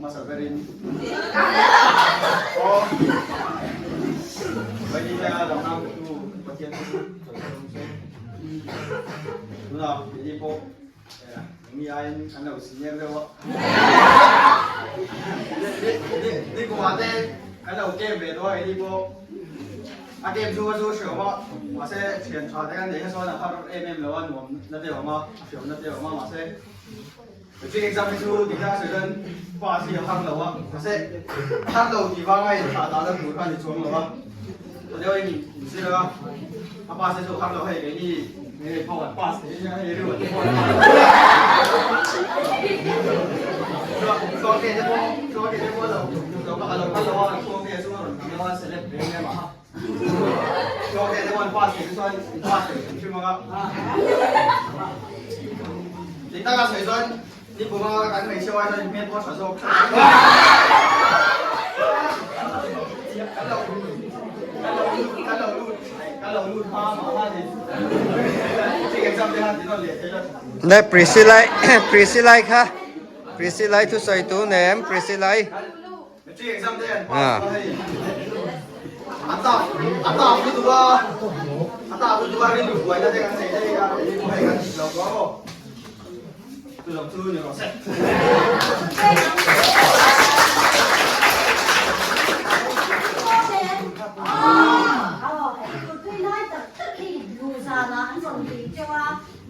Hmasa berin aw Vaini hian lam nang tu Pathian chu sawi se tunah keini pawh mi aiin kan lo senior deuh a ni kumah te kan lo game ve tawh a keini pawh a game chhunga chu hreawm a mahse thian tha te kan neih kha chuan a har em em lo a nuam na te a awm a a hreawm na te a awm a mahse Matric exam hi chu dik tak a sawi chuan pass hi a har lo a, mahse a har lo tih vanga inthlah dah na tur kha a ni chuang lo a, tha deuhin in zir a, a pass te chu a har lo hei keini nge pawh kan pass thei ania hei rilru te pawh an Tluangte te pawh Tluangte te pawh lo lo a lo kal lo a, Tluangte chu a rawn kal lo a select ve em a. Tluangte te pawh an pass thei te chuan in pass thei hrim hrim ang a. Dik taka sawi chuan ni puma kan hmeichhe ai chuan hmel pawh a tha zawk. Kan lo kan lo kan lo lut kan lo lut hma mah khan in matric exam te khan ti nawn leh thei la. Ne Priscilla Priscilla kha Priscilla thusawi tu nem Priscilla. Matric exam te an pass a hei a tak a tak lutuk a a tak lutuk a rilru buaina te kan nei daih a eng pawh hei kan dik lo tawh maw chu lam chu ni rawh se.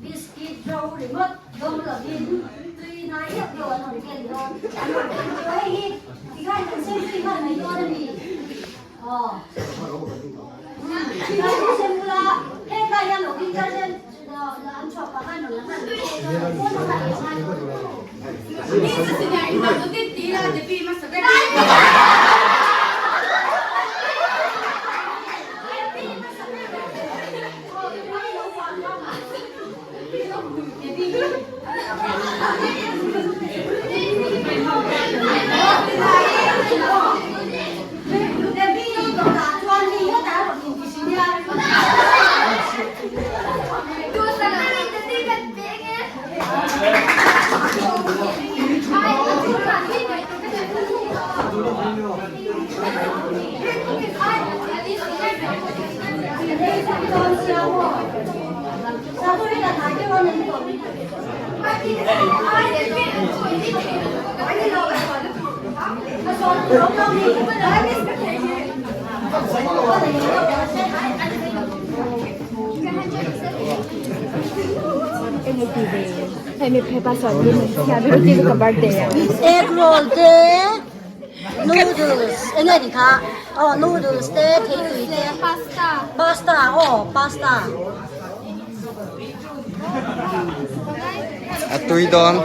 Biscuit ro ringawt dawng lovin tui hnai deuh deuh an rawn ken dawn. An rawn ken chu hei hi tikhan kan sem zui nghal mai dawn a ni. Aw. Tikhan kan sem bula heng lai hian lo ding kal hian an chhuak pah khan rawn la nghal mai dawn. Pawn a nghal leh nghal dawn. Egg roll te noodles enge ni kha aw noodles te theitui te pasta aw pasta. A tui dawn.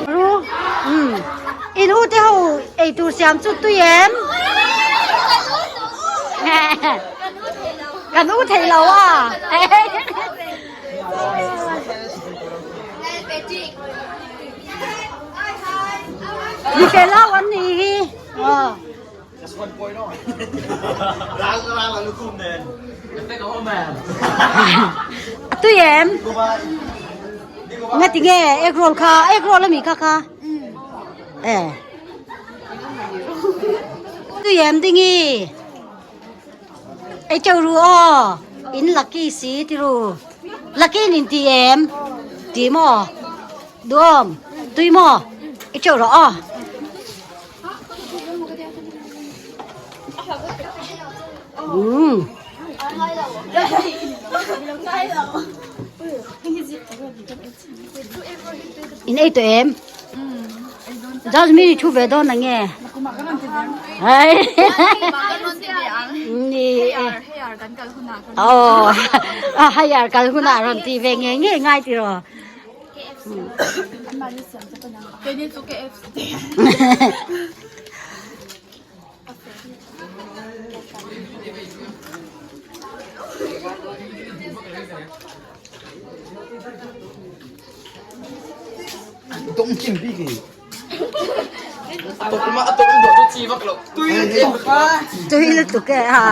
Ru umm in u te ho eitur siam chu tui em kan u thei lo a mi fel ho an nih hi aw. A tui em? Nga ti nge egg roll kha egg roll ami kha kha e tui em dingi ei cheu ru aw. In lucky si tiru. Lucky nin ti em? Ti maw? Duhawm? Tui maw? I teuh rawh aw. Umm. In ei tawh em? Jasmine i thu ve dawn ang nge? Ni Aw a higher kal hunah rawn ti ve nge nge ngai tiraw. Tui lutuk e ha.